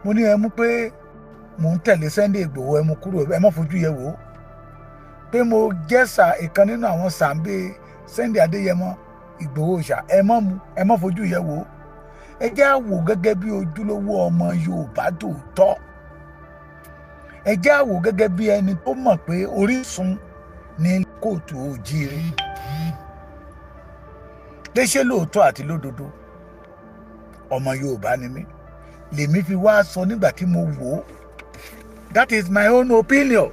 Mo ní ẹ mú pé mò ń tẹ̀lé Sunday Igboho, ẹ mú kúrò, ẹ má fojú yẹ wò ó pé mo jẹ́sà ìkan nínú àwọn sàǹbé Sunday Adéyẹmọ Ìgbòho ṣá, ẹ má mú, ẹ má fojú yẹ wò ó. Ẹ jẹ́ á wò gẹ́gẹ́ bí ojúlówó ọmọ Yorùbá tòótọ́. Ẹ jẹ́ á wò gẹ́gẹ́ bí ẹni tó mọ̀ pé orísun ní kóòtù òjíire. Léṣe lóòótọ́ àti lódodo ọmọ Yorùbá ni mí, lèmi fi wá sọ nígbà tí mo wò ó. That is my own opinion.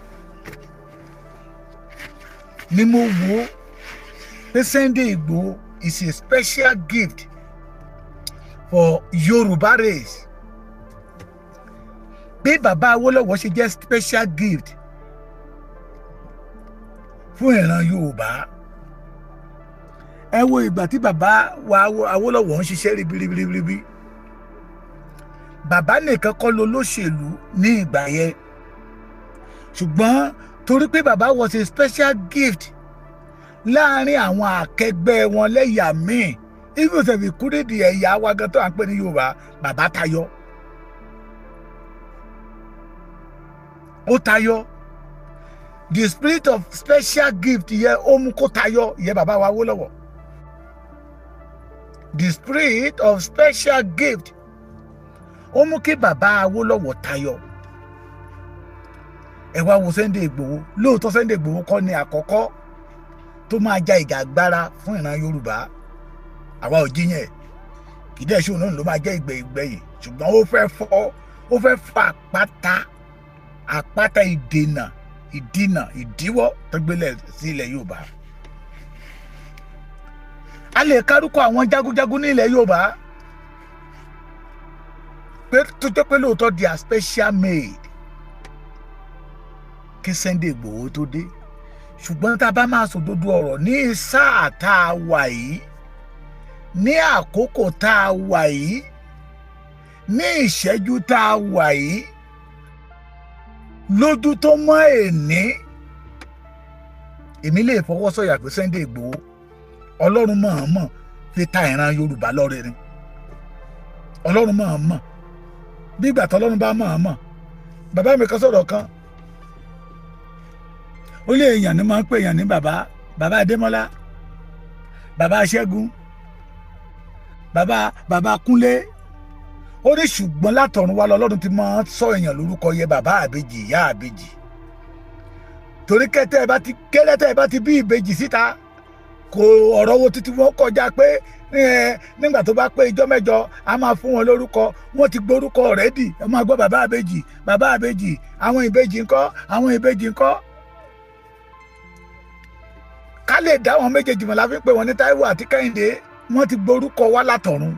Ni mo wò ó pé Sunday Igboho is a special gift for Yorùbá race. Bí bàbá Awólọ́wọ̀ ṣe jẹ́ special gift fún ìran Yorùbá. Ẹ wo ìgbà tí bàbá wa Awólọ́wọ̀ ń ṣiṣẹ́ ribiribiribi. Bàbá nìkan kọ́ ló lóṣèlú ní ìgbà yẹn, ṣùgbọ́n torí pé bàbá was a special gift láàrin àwọn akẹgbẹ́ wọn lẹ́yà míì, even sẹ̀fì kúrèdì ẹ̀yà wa gan tó à ń pè ní Yorùbá, bàbá tayọ. Ó tayọ. The spirit of special gift yẹ ó mú kó tayọ, yẹ bàbá wa Awólọ́wọ̀. The spirit of special gift ó mú kí bàbá Awólọ́wọ̀ tayọ. Ẹ wá wo Sunday Igboho. Lóòótọ́ Sunday Igboho kọ́ ni àkọ́kọ́ tó máa ja ìjà agbára fún ìran Yorùbá, àwa ò jiyàn, kì í dẹ̀ ṣòun náà ló máa jẹ́ ìgbẹ̀yìn, ṣùgbọ́n ó fẹ́ fọ́, ó fẹ́ fà àpáta ìdènà ìdínà ìdíwọ́ tó gbélé sí ilẹ̀ Yorùbá. A lè kárúkọ àwọn jagunjagun ní ilẹ̀ Yorùbá pé tó jẹ́ pé lóòótọ́ they are special made kí Sunday Igboho tó dé. Ṣùgbọ́n tá a bá máa sòdodo ọ̀rọ̀ ní sáà tá a wà yìí, ní àkókò tá a wà yìí, ní ìṣẹ́jú tá a wà yìí, lójú tó mọ́ èní, èmi lè fọwọ́ sọ̀yà pé Sunday Igboho Ọlọ́run mọ̀ọ́mọ̀ fi ta ìran Yorùbá lọ́rẹ ni. Ọlọ́run mọ̀ọ́mọ̀, bí ìgbà tọ́lọ́run bá mọ̀ọ́mọ̀. Bàbá mi kan sọ̀rọ̀ kan, ó lé èèyàn ní máa ń pè èèyàn ní bàbá, bàbá Adémọ́lá, bàbá Ṣẹ́gun, bàbá bàbá Kúnlé. Ó ní ṣùgbọ́n látọ̀run wá lọ́lọ́run ti máa ń sọ èèyàn lórúkọ yẹ bàbá àbejì, ìyá àbejì. Torí kẹ́tẹ́ ẹ bá ti kẹ́lẹ́tẹ́ ẹ bá ti bí ìbejì síta, kò ọ̀rọ̀ wo títí wọn kọjá pé nígbà tó bá pé ijọ́ mẹ́jọ a máa fún wọn lórúkọ. Wọ́n ti gborúkọ rẹ́dì, ẹ máa gbọ́ bàbá àbejì, bàbá àbejì, àwọn ìbejì ńkọ́, àwọn ìbejì ńkọ́. Ká lè dá wọn méjèèjì mọ̀ la fi ń pè wọ́n ní Táíwò àti Kẹ́hìndé. Wọ́n ti gborúkọ wá látọ̀run.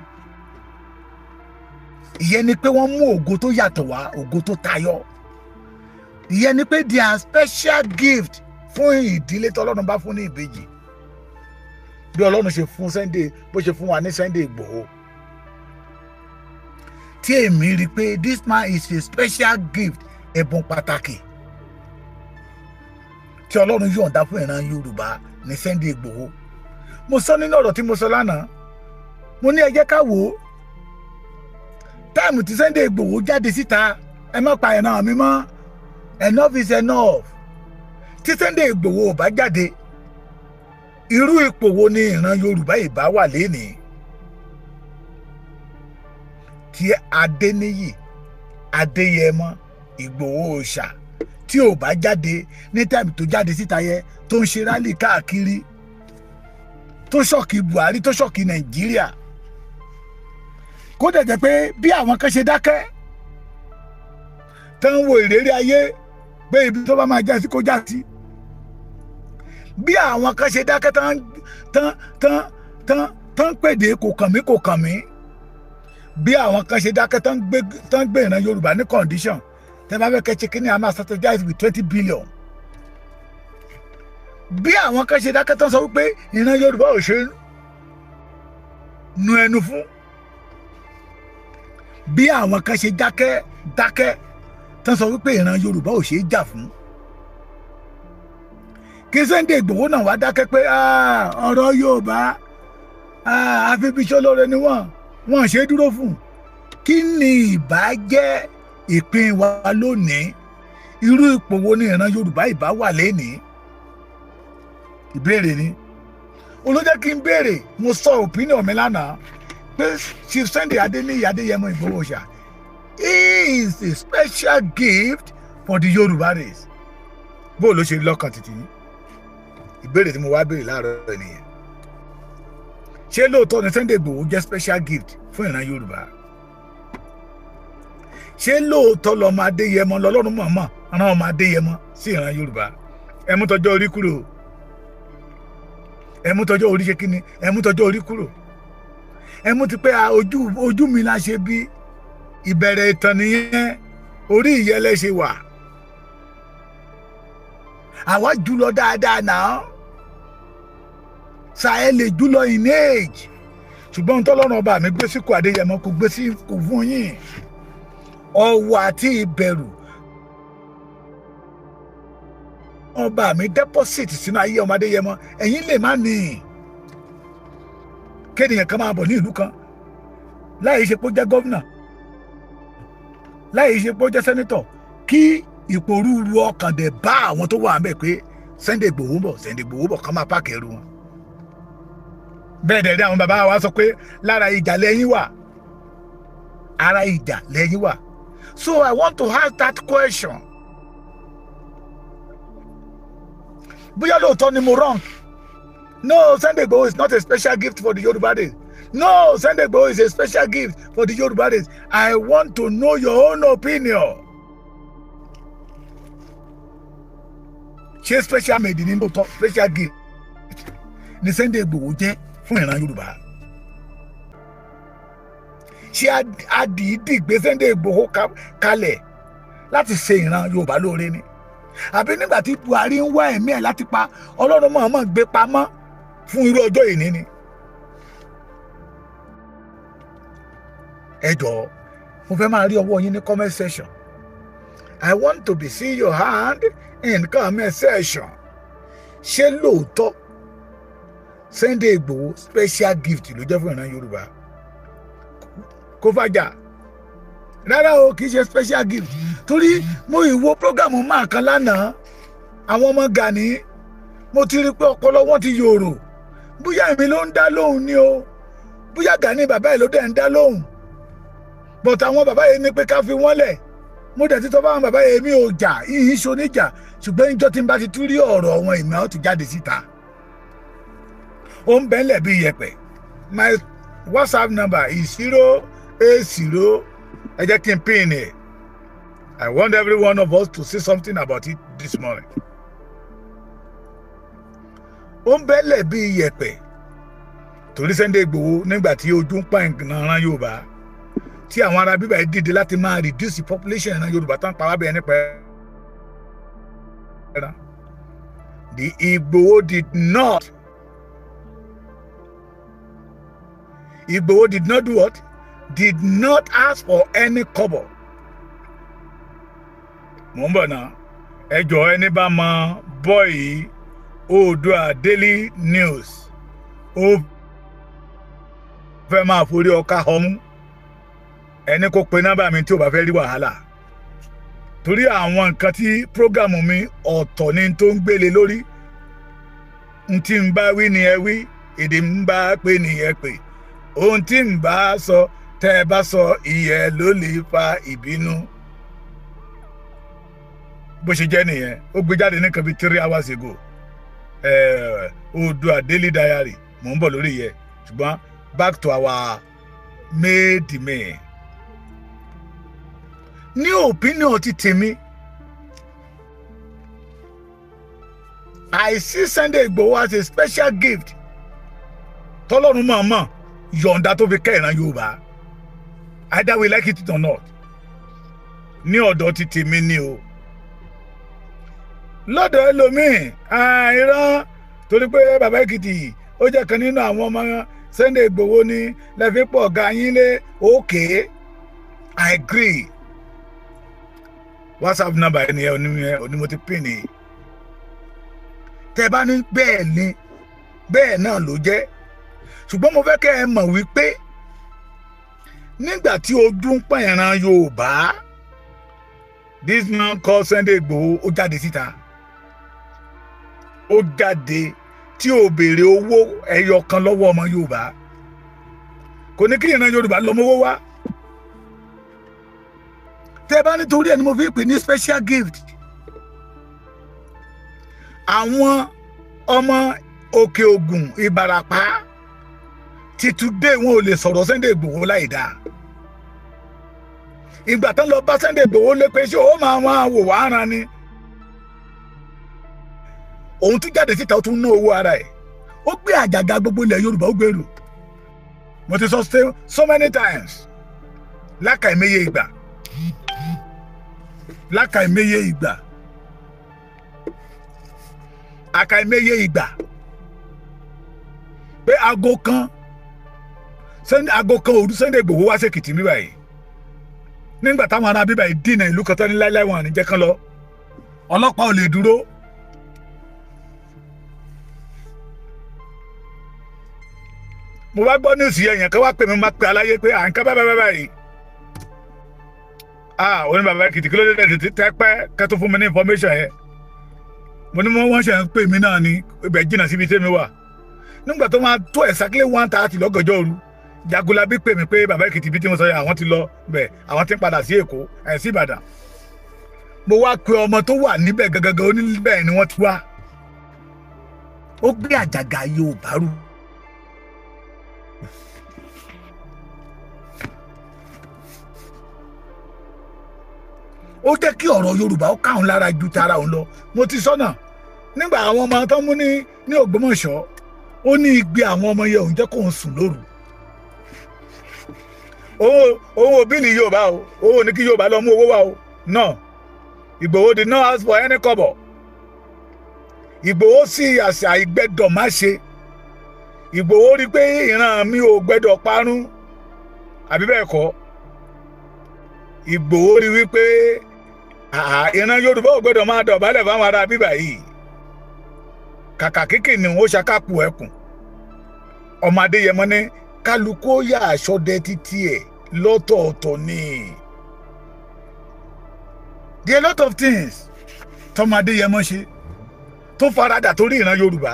Ìyẹn ni pé wọ́n mú ògo tó yàtọ̀ wá, ògo tó tayọ. Ìyẹn ni pé they are special gift fún ìdílé tọ́lọ́run bá fún ní ìbejì. Bí Ọlọ́run ṣe fún Sunday, bó ṣe fún wa ní Sunday Igboho, tí èmi rí i pé this man is a special gift, ẹ̀bùn pàtàkì tí Ọlọ́run yọ̀ǹda fún ìran Yorùbá ní Sunday Igboho. Mo sọ nínú ọ̀rọ̀ tí mo sọ lánàá, mo ní ẹ jẹ́ ká wò ó. Táìmù tí Sunday Igboho jáde síta, ẹ má pa ìran mi mọ́, enough is enough. Tí Sunday Igboho ò bá jáde, irú ipò wo ni ìran Yorùbá ìbá wà lénìí? Tí Adéníyì Adéyẹmọ Ìgbòho Òòṣà tí ò bá jáde ní táìmù tó jáde síta yẹ, tó ń ṣe rálì káàkiri, tó ṣọ́ọ̀kì Buhari, tó ṣọ́ọ̀kì Nàìjíríà, kó dẹ̀ jẹ́ pé bí àwọn kan ṣe dákẹ́ tó ń wo ìrírí ayé pé ibi tó bá máa já sí kó já sí, bí àwọn kan ṣe dákẹ́ tán tán tán tán tán pèdè kò kàn mí, kò kàn mí, bí àwọn kan ṣe dákẹ́ tán gbé ìran Yorùbá ní condition tẹ́ bá fẹ́ kẹ́tsẹ́ kí ni a máa strategize with 20 billion, bí àwọn kan ṣe dákẹ́ tán sọ wípé ìran Yorùbá ò ṣe nu ẹnu fún, bí àwọn kan ṣe dákẹ́ tán sọ wípé ìran Yorùbá ò ṣe é jà fún, kí Sunday Igboho náà wá dákẹ́ pé ọ̀rọ̀ Yorùbá àfibíṣọ́ lóore ni wọ́n ṣe é dúró fún. Kí ni ìbá jẹ́ Ìpín wa lónìí, irú ipò wo ni ìran Yorùbá ìbá wà lénìí? Ìbéèrè ni olójẹ́ kí n béèrè. Mo sọ opinion mi lánàá pé Chief Sunday Adéníyì Adéyẹmọ Ìgbòho Òòṣà is a special gift for the Yorùbá race. Bó ló ṣe lọ́kàn títí yín? Ìbéèrè tí mo wá béèrè láàárọ̀ nìyẹn. Ṣé lóòótọ́ ni Sunday Ìgbòho jẹ́ special gift fún ìran Yorùbá? Ṣé lóòótọ́ lọ́mọ Adéyẹmọ lọ́lọ́run mọ̀ọ́mọ̀ rán ọmọ Adéyẹmọ sí ìran Yorùbá? Ẹ mú tọjọ́ orí kúrò. Ẹ mú tọjọ́ orí ṣe kíni? Ẹ mú tọjọ́ orí kúrò. Ẹ mú ti pé ojú ojú mi la ṣe bí. Ìbẹ̀rẹ̀ ìtàn nìyẹn. Orí ìyẹlẹ ṣe wà, àwa jùlọ dáadáa náà ṣàẹ lè jùlọ in age, ṣùgbọ́n tọ́lọ́run ọba mi gbé síkò Adéyẹmọ kò gbé síkò fún yín, ọ̀wọ̀ àti ìbẹ̀rù ọba mi deposit sínú ayé ọmọ Adéyẹmọ, ẹ̀yin lè má ní. Kéèyàn kan máa bọ̀ ní ìlú kan láì ṣe pé ó jẹ́ governor, láì ṣe pé ó jẹ́ senator, kí ìpòrúurú ọkàn dẹ̀ bá àwọn tó wà ń bẹ̀ pé Sunday Igboho ń bọ̀, Sunday Igboho bọ̀, kán máa pack ẹrù wọn. Bẹ́ẹ̀ dẹ̀ rí àwọn bàbá wa sọ pé lára ìjà lẹ́yìn wà, ara ìjà lẹ́yìn wà. So I want to ask that question. Bóyá lóòótọ́ ni mo wrong. No, Sunday Igboho is not a special gift for the Yoruba race. No, Sunday Igboho is a special gift for the Yoruba race. I want to know your own opinion. Ṣé special made ní lóòótọ́, special gift ní Sunday Igboho jẹ́ fún ìran Yorùbá? Ṣé adìídì gbé Sunday Igboho kalẹ̀ láti ṣe ìran Yorùbá lóore ni, àbí nígbà tí Buhari ń wá ẹ̀mí ẹ̀ láti pa, Ọlọ́run mọ̀ọ́mọ̀ gbé pamọ́ fún irú ọjọ́ ìní ni? Ẹ jọ̀ọ́, mo fẹ́ máa rí ọwọ́ yín ní comment section. I want to be see your hand in comment section. Ṣé lóòótọ́ Sunday Igboho special gift ló jẹ́ fún ìran Yorùbá? Kó fàjà rárá o, kì í ṣe special gift, torí mo ìwo program máa kan lánàá, àwọn ọmọ Gani, mo ti rí pé ọpọlọ wọn ti yòrò. Bóyá èmi ló ń dá lóhùn ni o, bóyá Gani bàbá ẹ̀ ló dẹ̀ ń dá lóhùn, but àwọn bàbá yẹn ní pé ká fi wọ́n lẹ̀. Mo dẹ̀ ti tọ́ báwọn bàbá yẹn, mi ò jà, ìyìn ṣoníjà, ṣùgbọ́n ìjọ tí n bá ti tún rí ọ̀rọ̀ wọn, ìmọ̀ ọ́ ti jáde síta. Ó ń bẹ́ńlẹ̀ bí iyẹ̀pẹ̀. My WhatsApp number is 080. Ẹ jẹ́ kí n pin ẹ̀. I want every one of us to say something about it this morning. Ó ń bẹ́lẹ̀ bí iyẹ̀pẹ̀, torí Sunday Igboho, nígbà tí ojú ń pa ìran Yorùbá, tí àwọn ará bíbá yìí dìde láti máa reduce the population ìran Yorùbá tán, pa wá bẹ́ẹ̀ nípa ẹran, the Igboho did not Igboho did not do what? Did not ask for any kobo. Mo ń bọ̀ náà. Ẹ jọ̀ọ́, ẹni bá mọ bọ́ọ̀yì Oòduà Daily News, ó fẹ́ máa forí ọkà ọmú, ẹni kó pe nọ́mbà mi tí ò bá fẹ́ rí wàhálà, torí àwọn nǹkan tí program mi ọ̀tọ̀ ni tó ń gbélé lórí. N tí ń bá wí ni ẹ wí, èdè ń bá pè ní ẹ pè, ohun tí ń bá sọ tẹ́ ẹ bá sọ ìyẹn ló lè fa ìbínú. Bó ṣe jẹ́ nìyẹn. Ó gbé jáde ní nǹkan bíi 3 hours ago, Oòduà Daily Diary. Mò ń bọ̀ lórí yẹ, ṣùgbọ́n back to our made me ní opinion ti tèmi. I see Sunday Igboho as a special gift tọ́lọ́run mọ̀ọ́mọ̀ yọ̀ǹda tó fi kẹ́ ìran Yorùbá, either we like it or not. Ní ọ̀dọ̀ ti tèmi ni o. Lọ́dọ̀ ẹlòmíì, àìrán, torí pé bàbá Èkìtì ó jẹ́ kan nínú àwọn ọmọ Sunday Igboho ní lẹ́fí pọ̀ ọ̀gá yín lé. Okay, I agree. WhatsApp number ẹni ẹ oní mo ti pín ní. Tẹ́ bá ní bẹ́ẹ̀ ni, bẹ́ẹ̀ náà ló jẹ́, ṣùgbọ́n mo fẹ́ kẹ́ ẹ mọ̀ wípé nígbà tí ojú ń pọ́n ìran Yorùbá This man called Sunday Igboho, ó jáde síta, ó jáde tí ò béèrè owó ẹyọ kan lọ́wọ́ ọmọ Yorùbá. Kò ní kí ìran Yorùbá lọ mọ́wọ́ wá. Tẹ́ bá nítorí ẹni mo fi pè ní special gift. Àwọn ọmọ Òkè Ògùn Ìbàràpá ti today wọn ò lè sọ̀rọ̀ Sunday Igboho láì dáa. Ìgbà tán lọ bá Sunday Igboho lé pé ṣé ó máa wọn wò wá ran ni. Òun tún jáde síta, ó tún ná owó ara ẹ̀. Ó gbé àjàgà gbogbo ilẹ̀ Yorùbá, ó gbèrú. Mo ti sọ so many times, lákàìmẹyẹ ìgbà, lákàìmẹyẹ ìgbà, àkàìmẹyẹ ìgbà pé aago kan òru Sunday Igboho wá s'Èkìtì mi báyìí. Nígbà táwọn ará bíbá yìí dínà ìlú kan tán ní láíláí wọn àní jẹ́ kán lọ, ọlọ́pàá ò lè dúró. Mo wá gbọ́ news yẹn, yẹn kan wá pè mí, máa pe aláyé pé à ń ká báyìí báyìí. Ah, oní bàbá Èkìtì, kí ló dé tètè tẹ́ pẹ́ kẹ́ tó fún mi ní information yẹn? Mo ní wọ́n ṣe ń pè mí náà ni, ibẹ̀ jìnnà síbi tẹ́mi wà. Nígbà tó máa tó exactly 1:30 lọ́gànjọ́ òru, Jagunlabi pè mí pé bàbá Èkìtì bí tí mo sọ yẹn, àwọn ti lọ bẹ̀, àwọn ti ń padà sí Èkó ẹ̀ sí Ìbàdàn. Mo wá pe ọmọ tó wà níbẹ̀ gangan, oníbẹ̀ ni wọ́n ti wá. Ó gbé àjàgà Yorùbá rú. Ó jẹ́ kí ọ̀rọ̀ Yorùbá ó káwọn lára ju tara òun lọ. Mo ti sọ́nà nígbà àwọn ọmọ tó mú ní Ògbómọ̀ṣọ́, ó ní igbe àwọn ọmọ yẹn òun jẹ́ kóun sùn lóru. Òun òbí ní Yorùbá o, òun ò ní kí Yorùbá lọ mú owó wá o. No, Ìgbòho did not ask for any kọ́bọ̀. Ìgbòho sì àṣà ìgbẹ́dọ̀ má ṣe. Ìgbòho rí pé ìran mi ò gbẹ́dọ̀ parun, àbí bẹ́ẹ̀ kọ́. Ìgbòho rí wípé ìran Yorùbá ò gbẹ́dọ̀ máa dọ̀bálẹ̀ fáwọn ará bíbà yìí. Kàkà kíkì ni ó ṣakápù ẹkùn. Ọmọ Adéyẹmọ ní kálukú ó yà aṣọdẹ títí ẹ̀ lọ́tọ̀ọ̀tọ̀ ni. There are a lot of things tọmọ Adéyẹmọ ṣe tó faradà torí ìran Yorùbá.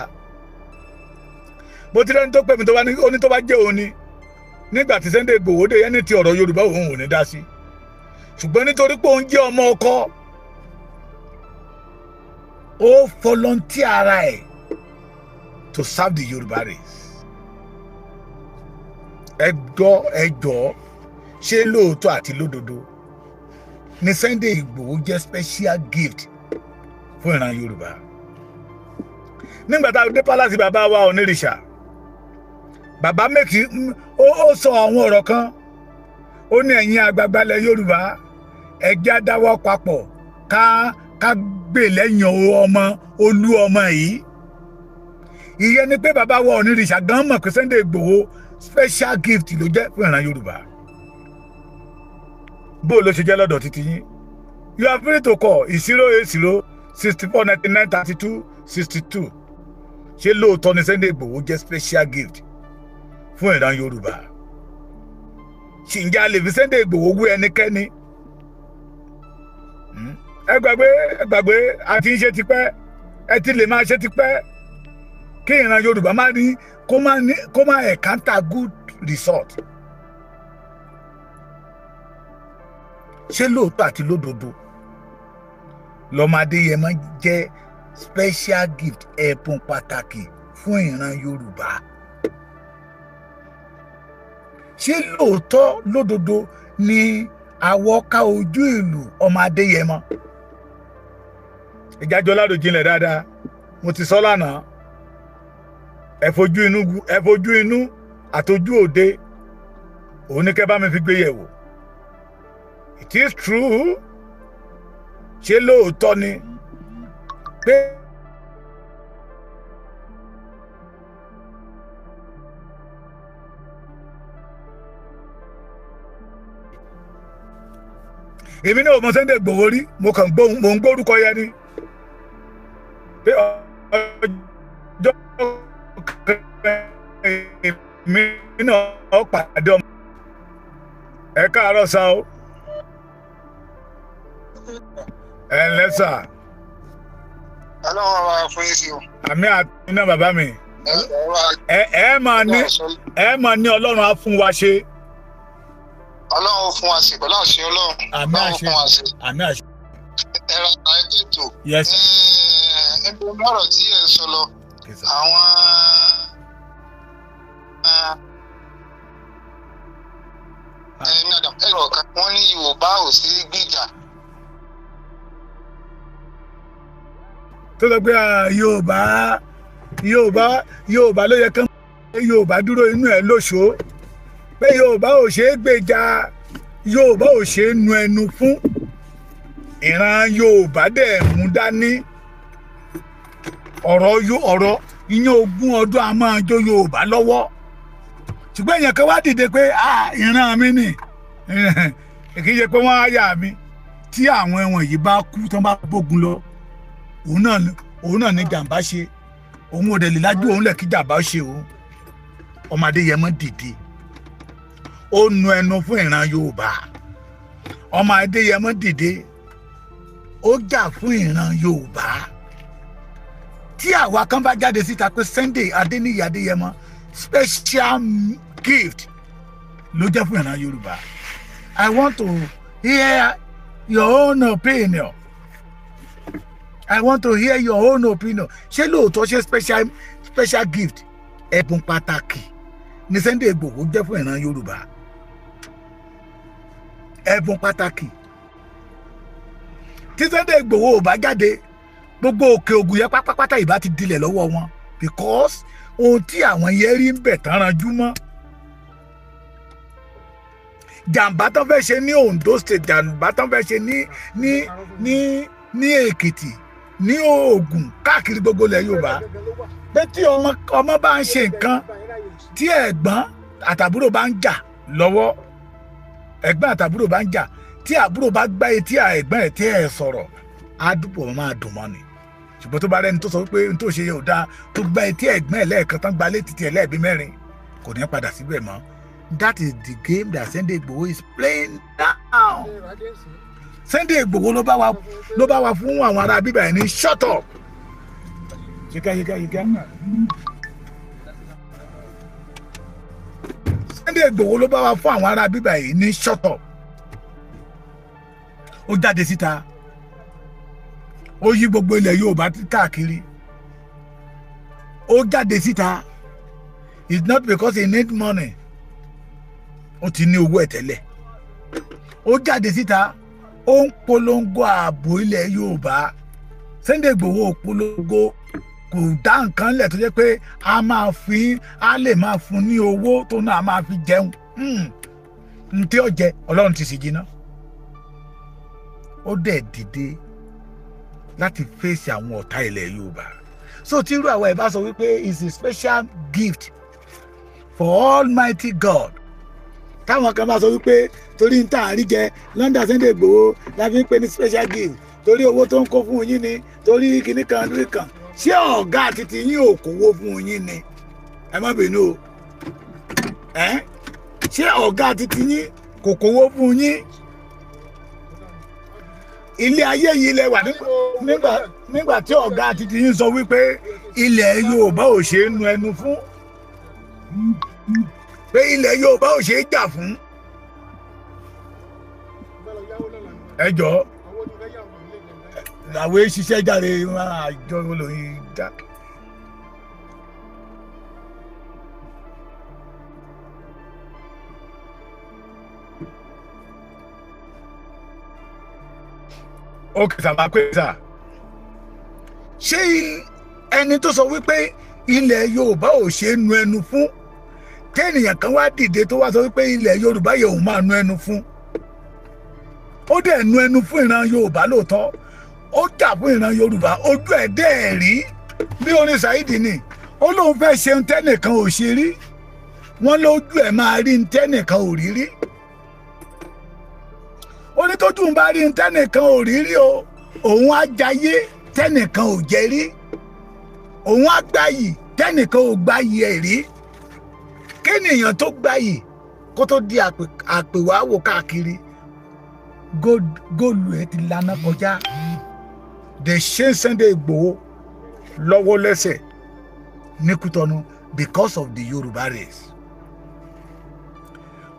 Bó ti rẹ́ni tó pè mí tó bá ní ó ní tó bá jẹ́ òun ni nígbà tí Sunday Igboho dé ẹni tí ọ̀rọ̀ Yorùbá òun ò ní dá sí. Ṣùgbọ́n nítorí pé òun jẹ́ ọmọ ọkọ, ó volunteer ara ẹ̀ to serve the Yorùbá race. Ẹ gbọ́, ẹ jọ̀ọ́, ṣé lóòótọ́ àti lódodo ni Sunday Igboho jẹ́ special gift fún ìran Yorùbá? Nígbà tá a dé palace bàbá wa Onírìṣà, bàbá mẹ́kì ó sọ àwọn ọ̀rọ̀ kan. Ó ní ẹ̀yin àgbààgbà ilẹ̀ Yorùbá, ẹ jẹ́ á dáwọ́ papọ̀ ká gbè lẹ́yìn ọmọ olú ọmọ yìí. Ìyẹn ni pé bàbá wa Onírìṣà gan mọ̀ pé Sunday Igboho special gift ló jẹ́ fún ìran Yorùbá. Bó ló ṣe jẹ́ lọ́dọ̀ títí yín? You are free to call 080 64 99 32 62. Ṣé lóòótọ́ ni Sunday Igboho jẹ́ special gift fún ìran Yorùbá? Ṣìǹjà lè fi Sunday Igboho wé ẹnikẹ́ni? Ẹ gbàgbé, ẹ gbàgbé, àti ń ṣe tipẹ́, ẹ ti lè máa ṣe tipẹ́ kí ìran Yorùbá má ní kó má encounter good result. Ṣé lóòótọ́ àti lódodo lọ́mọ Adéyẹmọ jẹ́ special gift, ẹ̀bùn pàtàkì fún ìran Yorùbá? Ṣé lóòótọ́ lódodo ni àwọ̀ká ojú ìlú ọmọ Adéyẹmọ? Ìjájọ́ láròjinlẹ̀ dáadáa, mo ti sọ lánàá. Ẹ fojú inú àtojú òde òun ní kẹ́ bá mi fi gbé yẹ̀wò. It is true. Ṣé lóòótọ́ ni pé èmi náà ò mọ Sunday Igboho rí, mo kàn gbóhùn, mò ń gbórúkọ yẹn ni pé ọjọ́ èmi náà pàdé ọmọ. Ẹ káàárọ̀ sá o. Ẹ ǹlẹ́ sà. Ọlọ́run wa fún yín sí o. Àmì àti iná bàbá mi. Ẹ máa ní ẹ máa ní Ọlọ́run á fún wa ṣe. Ọlọ́run fún wa ṣe pẹ̀lú àṣẹ Ọlọ́run. Àmì àṣẹ. Àmì àṣẹ. Ẹ ra ètò. Yes. Ẹ bí ọ̀rọ̀ tí ẹ sọ lọ. Àwọn ẹ̀rọ kan wọ́n ní Yorùbá ò sí gbìjà. Tó sọ pé Yorùbá Yorùbá Yorùbá ló yẹ kán Yorùbá dúró inú ẹ̀ lóṣòó pé Yorùbá ò ṣe é gbèjà, Yorùbá ò ṣe é nu ẹnu fún, ìran Yorùbá dẹ̀ mú dání ọ̀rọ̀ ọ̀rọ̀ ìyẹn ogún ọdún a máa jó Yorùbá lọ́wọ́. Ṣùgbọ́n èèyàn kan wá dìde pé ìran mi nì kì í ṣe pé wọ́n á yà mí. Tí àwọn ẹ̀wọ̀n yìí bá kú tán bá gbógun lọ, òun náà ní jàǹbá ṣe, òun ò dẹ̀ lè lájú òun lẹ̀ kí jàǹbá ṣe òun. Ọmọ Adéyẹmọ dìde, ó nu ẹnu fún ìran Yorùbá. Ọmọ Adéyẹmọ dìde, ó jà fún ìran Yorùbá. Tí àwa kan bá jáde síta pé Sunday Adéníyì Adéyẹmọ special gift ló jẹ́ fún ìran Yorùbá. I want to hear your own opinion. I want to hear your own opinion. Ṣé lóòótọ́ ṣe special gift, ẹ̀bùn pàtàkì ní Sunday Igboho jẹ́ fún ìran Yorùbá? Ẹ̀bùn pàtàkì. Tí Sunday Igboho ò bá jáde, gbogbo òkè ògùn yẹn pátápátá ìbá ti dilẹ̀ lọ́wọ́ wọn, because ohun tí àwọn yẹn rí ń bẹ̀ tán ranjú mọ́. Jàǹbá tán fẹ́ ṣe ní Ondo State, jàǹbá tán fẹ́ ṣe ní ní ní ní Èkìtì, ní Ògùn, káàkiri gbogbo ilẹ̀ Yorùbá. Pé tí ọmọ bá ń ṣe nǹkan, tí ẹ̀gbọ́n àtàbúrò bá ń jà lọ́wọ́, ẹ̀gbọ́n àtàbúrò bá ń jà, tí àbúrò bá gbá etí ẹ̀gbọ́n ẹ̀ tí ẹ̀ sọ̀rọ̀, á dúpọ̀ máa dùn mọ́ ni. Ṣùgbọ́n tó bá rẹ́ni tó sọ pé n tó ṣe yẹ ò dáa, tó gbá etí ẹ̀gbọ́n ẹ̀ lẹ́ẹ̀kan tán gba létí tiẹ̀ lẹ́ẹ̀bí mẹ́rin, kò ní padà síbẹ̀ mọ́. That is the game that Sunday Igboho is playing now. Sunday Igboho ló bá wa fún àwọn ará bíbá ẹ̀ ní shut up. Yíká yíká yíká. Sunday Igboho ló bá wa fún àwọn ará bíbá yìí ní shut up. Ó jáde síta, ó yí gbogbo ilẹ̀ Yorùbá káàkiri. Ó jáde síta. It's not because he need money. Ó ti ní owó ẹ̀ tẹ́lẹ̀. Ó jáde síta, ó ń polongo ààbò ilẹ̀ Yorùbá. Sunday Igboho polongo, kò dá nǹkan lẹ̀ tó jẹ́ pé a máa fi a lè máa fún ní owó tó náà máa fi jẹun. N tí ó jẹ Ọlọ́run ti sì jiná. Ó dẹ̀ dìde láti fèsì àwọn ọ̀tá ilẹ̀ Yorùbá. So tí irú àwọn ẹ̀ bá sọ wípé it's a special gift for Almighty God, táwọn kan bá sọ wípé torí ń tà àrí jẹ London Sunday Igboho la fi ń pè ní special gift, torí owó tó ń kó fún yín ni, torí kinní kan lórí kan, ṣé ọ̀gá àti ti yín ò kówó fún yín ni? Ẹ má bínú o. Ṣé ọ̀gá àti ti yín kò kówó fún yín? Ilé ayé yìí lẹ wà nígbà tí ọ̀gá àti ti yín sọ wípé ilẹ̀ Yorùbá ò ṣe é nu ẹnu fún, pé ilẹ̀ Yorùbá ò ṣe é jà fún. Ẹ jọ̀ọ́, àwọn ṣiṣẹ́ jáde àjọ olóyin já. Ókè sàmà pé sà, ṣé ẹni tó sọ wípé ilẹ̀ Yorùbá ò ṣe é nu ẹnu fún, kẹ́nìyàn kan wá dìde tó wá sọ wípé ilẹ̀ Yorùbá yẹ òun máa nu ẹnu fún, ó dẹ̀ nu ẹnu fún ìran Yorùbá lóòótọ́, ó jà fún ìran Yorùbá, ojú ẹ̀ dẹ́ ẹ̀ rí bí orin Saheed ni, ó lóun fẹ́ ṣe ń tẹ́nìkan ò ṣe rí, wọ́n lójú ẹ̀ máa rí ń tẹ́nìkan ò rí rí, ó ní tójú ń bá rí ń tẹ́nìkan ò rí rí o, òun á jayé tẹ́nìkan ò jẹ rí, òun á gbàyì tẹ́nìkan ò gbàyì ẹ̀ rí. Kéèyàn tó gbàyì kó tó di àpèwáwò káàkiri, Góòlù ẹ̀ ti lana kọjá. They chain Sunday Igboho lọ́wọ́ lẹ́sẹ̀ ní Kútọ́nù because of the Yorùbá race.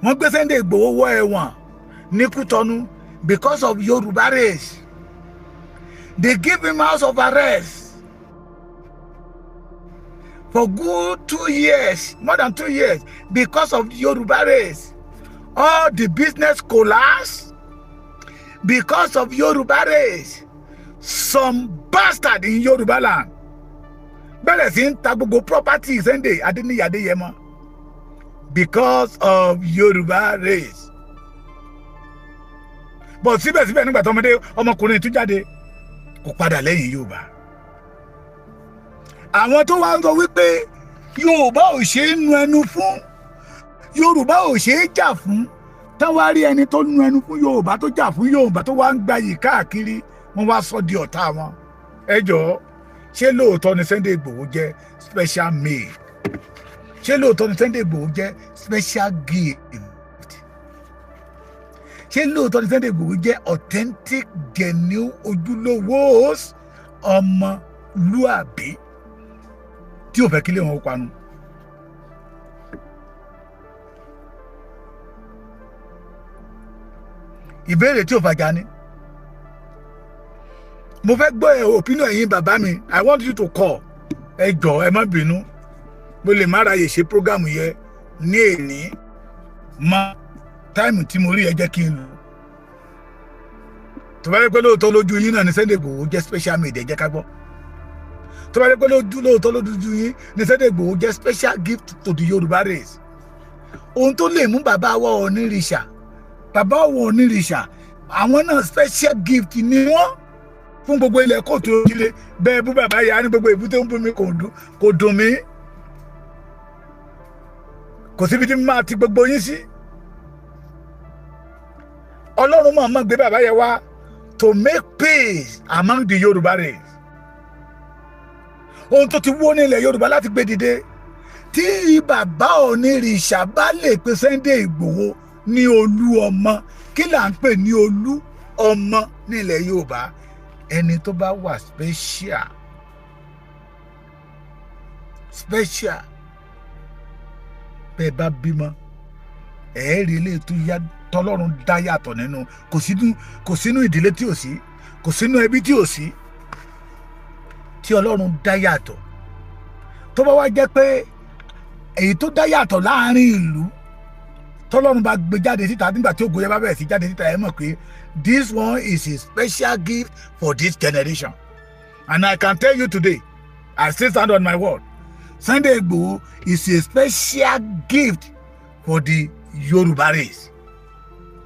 Wọ́n gbé Sunday Igboho wọ ẹ̀wọ̀n ní Kútọ́nù because of Yorùbá race. They give him house of arrest for good 2 years, more than 2 years, because of Yoruba race. All the business collapse because of Yoruba race. Some bastard in Yoruba land bẹ̀rẹ̀ sí ń ta gbogbo property Sunday Adéníyì Adéyẹmọ because of Yoruba race. But síbẹ̀síbẹ̀, nígbà tó ọmọdé ọmọkùnrin tún jáde, kò padà lẹ́yìn Yorùbá. Àwọn tó wá ń sọ wípé Yorùbá ò ṣe é nu ẹnu fún, Yorùbá ò ṣe é jà fún, táwọn á rí ẹni tó nu ẹnu fún Yorùbá, tó jà fún Yorùbá, tó wá ń gbayì káàkiri, wọ́n wá sọ di ọ̀tá wọn. Ẹ jọ̀ọ́, ṣé lóòótọ́ ni Sunday Igboho jẹ́ special made? Ṣé lóòótọ́ ni Sunday Igboho jẹ́ special gift? Ṣé lóòótọ́ ni Sunday Igboho jẹ́ authentic, genuine, ojúlówó ọmọlúàbí tí ò fẹ́ kílé wọn ó panu? Ìbéèrè tí ò fàjà ni mo fẹ́ gbọ́ ẹ̀, opinion ẹ̀yin bàbá mi. I want you to call. Ẹ jọ̀ọ́, ẹ má bínú, mo lè má ráyè ṣe program yẹn ní èní mọ́. Time tí mo rí, ẹ jẹ́ kí n lò. Tó bá yẹ pé lóòótọ́ lójú yín náà ní Sunday Igboho jẹ́ special made, ẹ jẹ́ ká gbọ́. Tó bá yẹ pé lóòótọ́ lójú yín ní Sunday Igboho jẹ́ special gift to the Yorùbá race, ohun tó lè mú bàbá wa Ọ̀nìrìṣà, bàbá wa Ọ̀nìrìṣà, àwọn náà special gift ni wọ́n fún gbogbo ilẹ̀ kóòtù òjìlé. Bẹ́ẹ̀ bú bàbá yà á ní gbogbo èbúté ń bú mi, kò dùn mí. Kò síbi tí máa ti gbogbo yín sí. Ọlọ́run mọ̀ mọ̀ gbé bàbá yẹn wá to make peace among the Yorùbá race. Ohun tó ti wó ní ilẹ̀ Yorùbá láti gbé dìde, tí bàbá Onírìṣà bá lè pe Sunday Ìgbòho ní olú ọmọ, kí là ń pè ní olú ọmọ nílẹ̀ Yorùbá? Ẹni tó bá wà special, special. Bẹ́ẹ̀ bá bímọ, ẹ̀ẹ́rì ilé tó yá tọ́lọ́run dá yàtọ̀ nínú, kò sínú ìdílé tí ò sí, kò sínú ẹbí tí ò sí tí Ọlọ́run dá yàtọ̀. Tó bá wá jẹ́ pé èyí tó dá yàtọ̀ láàrin ìlú, tọ́lọ́run bá gbé jáde síta, nígbà tí ògo yẹn bá bẹ̀rẹ̀ sí jáde síta, ẹ mọ̀ pé this one is a special gift for this generation. And I can tell you today, I still stand on my word, Sunday Igboho is a special gift for the Yoruba race.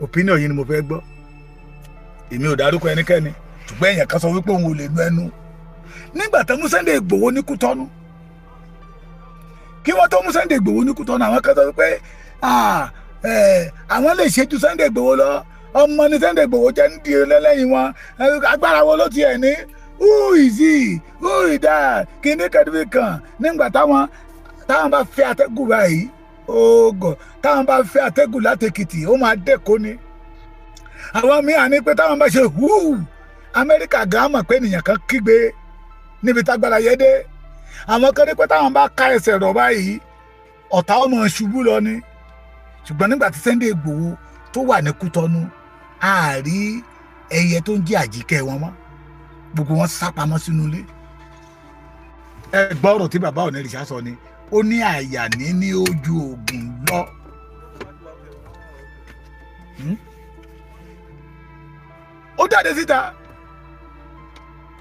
Opinion yìí ni mo fẹ́ gbọ́. Èmi ò dárúkọ ẹnikẹ́ni, ṣùgbọ́n èèyàn kan sọ wípé òun ò lè nu ẹnu nígbà tó mú Sunday Igboho ní Kútọ́nù. Kí wọ́n tó mú Sunday Igboho ní Kútọ́nù, àwọn kan sọ wípé àwọn lè ṣe ju Sunday Igboho lọ, ọmọ ní Sunday Igboho jẹ́ ń di lẹ́lẹ́yìn wọn, agbára wo ló tiẹ̀ ní? Who is he? Who is that? Kíní kẹ́dùbí kan nígbà táwọn bá fẹ́ atẹ́gùn báyìí, oògùn táwọn bá fẹ́ atẹ́gùn láti Èkìtì, ó máa dẹ́kọ̀ ni. Àwọn míì àní pé táwọn bá ṣe húù, Amẹ́ríkà gan mọ̀ pé ènìyàn kan kígbe níbi tágbára yẹ dé. Àwọn kan ní pé táwọn bá ká ẹsẹ̀ rọ̀ báyìí, ọ̀tá ọmọ ṣubú lọ ni. Ṣùgbọ́n nígbà tí Sunday Igboho tó wà ní Kútọ́nù, àárí ẹyẹ tó ń jẹ́ àjíkẹ́ wọn mọ́, gbogbo wọn sá pamọ́ sínú ilé. Ẹ gbọ́ ọ̀rọ̀ tí bàbá Onírìṣà sọ ni, ó ní àyà ní ojú oògùn lọ. Ó jáde síta,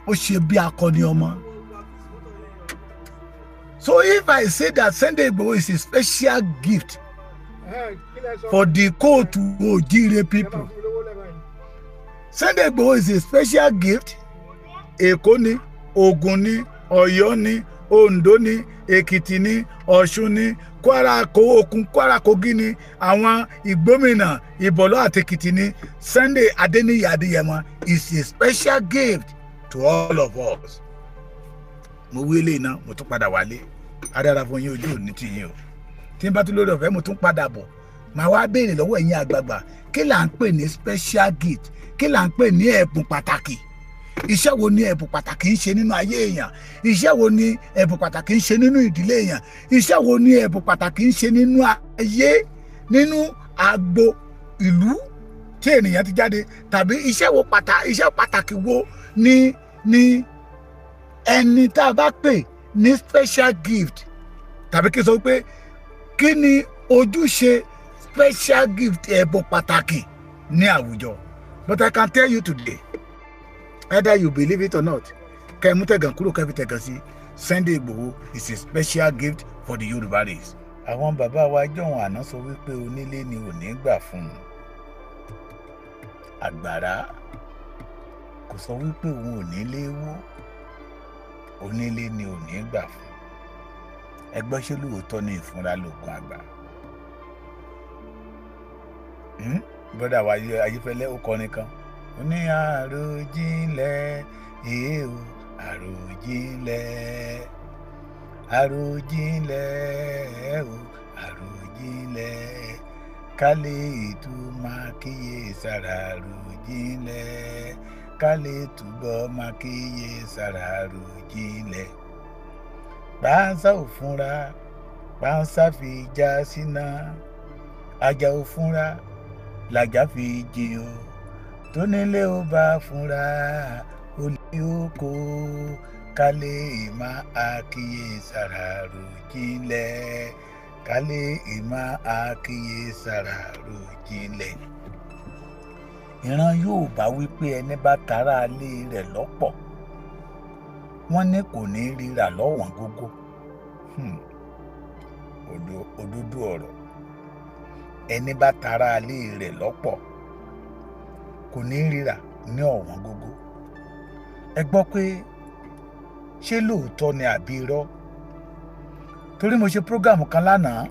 ó ṣe bí akọni ọmọ. So if I say that Sunday Igboho is a special gift for the Kóòtù Òjíire people, Sunday Igboho is a special gift, Èkó ni, Ògùn ni, Ọ̀yọ́ ni, Oǹdó ni, Èkìtì ni, Ọ̀ṣun ni, Kwara kó Òkun, Kwara, Kogi ni, àwọn Ìgbómìnà, Ìbọ̀lọ́ àti Èkìtì ni, Sunday Adéníyì Adéyẹmọ is a special gift to all of us. Mo wí eléyìí náà, mo tún padà wálé. Adára fún yín, ojú òní tì yín o. Tí n bá tún lórí ọ̀fẹ́, mo tún padà bọ̀. Màá wá béèrè lọ́wọ́ ẹ̀yin àgbààgbà, kí là ń pè ní special gift? Kí là ń pè ní ẹ̀bùn pàtàkì? Iṣẹ́ wo ni ẹ̀bùn pàtàkì ń ṣe nínú ayé èèyàn? Iṣẹ́ wo ni ẹ̀bùn pàtàkì ń ṣe nínú ìdílé èèyàn? Iṣẹ́ wo ni ẹ̀bùn pàtàkì ń ṣe nínú ayé, nínú agbo ìlú tí ènìyàn ti jáde? Tàbí iṣẹ́ pàtàkì wo ni ẹni tá a bá pè ní special gift, tàbí kí n sọ pé kí ni ojúṣe special gift, ẹ̀bùn pàtàkì ní àwùjọ? But I can tell you today, either you believe it or not, kẹ́ ẹ mú tẹ̀gàn kúrò, kẹ́ ẹ fi tẹ̀gàn sí, Sunday Igboho is a special gift for the Yorùbá race. Àwọn bàbá wa jọ̀wọ́n àná sọ wípé onílé ni ò ní gbà fún un, àgbàrá kò sọ wípé òun ò nílé wó. Onílé ni ò ní gbà fún. Ẹgbẹ́, ṣé lóòótọ́ ní ìfúnra lóògùn àgbà? Brother wa Ayéfẹ́lẹ́, ó kọrin kan, ó ní àròjinlẹ̀ èé o, àròjinlẹ̀, àròjinlẹ̀ o, àròjinlẹ̀, ká lè tún máa kíyè sára, àròjinlẹ̀, ká lè túbọ̀ máa kíyè sára, àròjinlẹ̀. Pánsá ò fúnra, pánsá fi já síná. Ajá ò fúnra, làjà fi jìn o. Tónílé ò bá fúnra, olè ó kó. Ká lè máa kíyè sára, àròjinlẹ̀, ká lè máa kíyè sára, àròjinlẹ̀. Ìran Yorùbá wípé ẹni bá tara ilé rẹ̀ lọ́pọ̀, wọ́n ní kò ní ríra lọ́wọ́n gógó. Òdodo ọ̀rọ̀. Ẹni bá tara ilé rẹ̀ lọ́pọ̀ kò ní ríra ní ọ̀wọ́n gógó. Ẹ gbọ́ pé ṣé lóòótọ́ ni àbí irọ́? Torí mo ṣe program kan lánàá,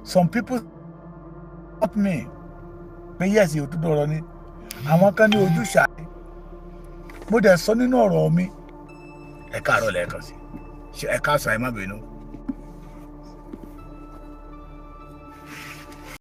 some people stop me pé yes, òdodo ọ̀rọ̀ ni. Àwọn kan ní ojúṣà. Mo dẹ̀ sọ nínú ọ̀rọ̀ mi. Ẹ káàárọ̀ lẹ́ẹ̀kan sí, ẹ káàsán, ẹ má bínú.